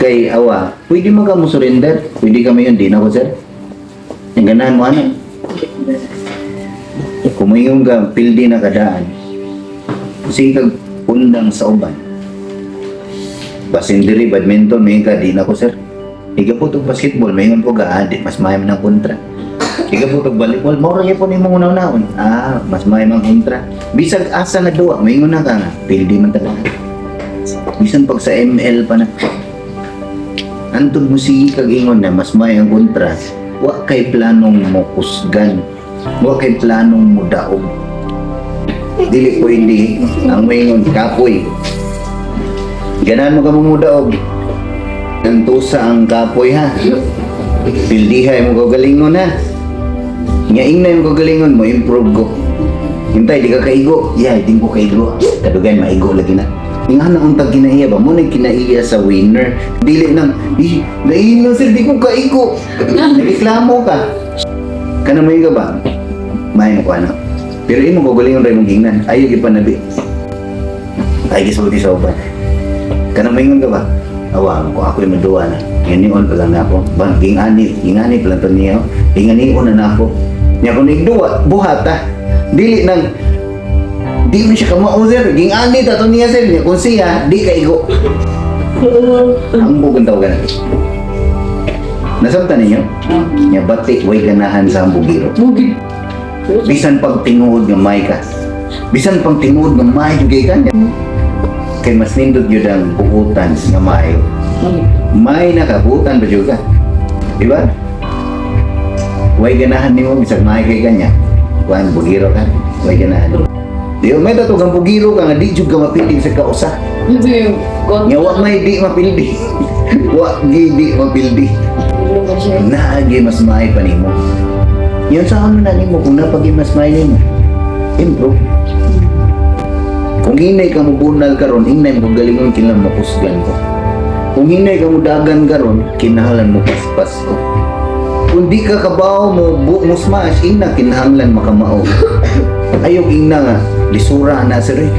Kay awa, pwede mo ka mo surrender. Pwede ka mayon, di na ko, sir. Ang ganahan mo ano. Kung mayon ka, pildi na kadaan. Sige kag undang sa uban. Basin diri badminton, may ka, di na ko, sir. Iga po tog basketball, mayon ko ga, ah, di, mas maayo man ang kontra. Iga po tog volleyball, mao ra gyud nimo una-unaon. Ah, mas maayo man kontra. Bisag asa nga duwa, mayon na ka nga, pildi man talaga. Bisan pag sa ML pa na. Antod mo sige kag ingon na mas maayo ang kontra, wa kay planong mo kusgan. Wa kay planong mo daog. Dili pwede ang maingon kapoy. Ganahan mo ka mo daog. Nantusa ang kapoy ha. Pildihay mo kagalingon ha. Nga ingna mo kagalingon mo improve ko. Hintay di ka kaigo. Yeah, di ko kaigo. Kadugay maigo lagi na. Nga na untag kinaiya ba? Mo na kinaiya sa winner. Dili nang, "Ih, naino sir, di ko kaigo." Nagreklamo ka. Kana mo ka ba? May mo ko ano. Pero imo kagalingon ray mong gingnan. Ayo gipanabi. Ay gisulti sa uban. Kana mo ka ba? Awa ko ako yung maduwa na. Ganion pa lang na ako. Ba, gingani, gingani pa lang to niya. Ginganion na na ako. Nya kung nigduwa, buhata. Dili nang di mo siya kamao, sir. Gingani ta to niya, sir. Nya kung siya, di kaigo. Hambog ang tawag na. Nasabtan ninyo? Nya bati way ganahan sa hambugiro. Bugid. Bisan pag tinuod nga may ka. Bisan pag tinuod nga may jud kay ka. Kay mas nindot jud ang buutan nga maayo. May nakabutan ba jud ka? Di ba? Way ganahan nimo bisag may kay kanya. Kuan bugiro ka. Way ganahan. Di ba may tatog ang bugiro ka nga di jud ka mapildi sa kausa. Hindi. Nga wa may di mapildi. Wa gi di mapildi. Naagi mas maay pa nimo. Yan sa ano na nimo kung napagi mas maay nimo. Improve. Kung hinay ka mo bunal karon, hinay mo galingon kinahanglan mo kusgan ko. Kung hinay ka mo dagan karon, kinahanglan mo paspas ko. Kung di ka kabaw mo bu, mo smash, ingna kinahanglan makamao. Ayaw ingna nga lisura na sir eh.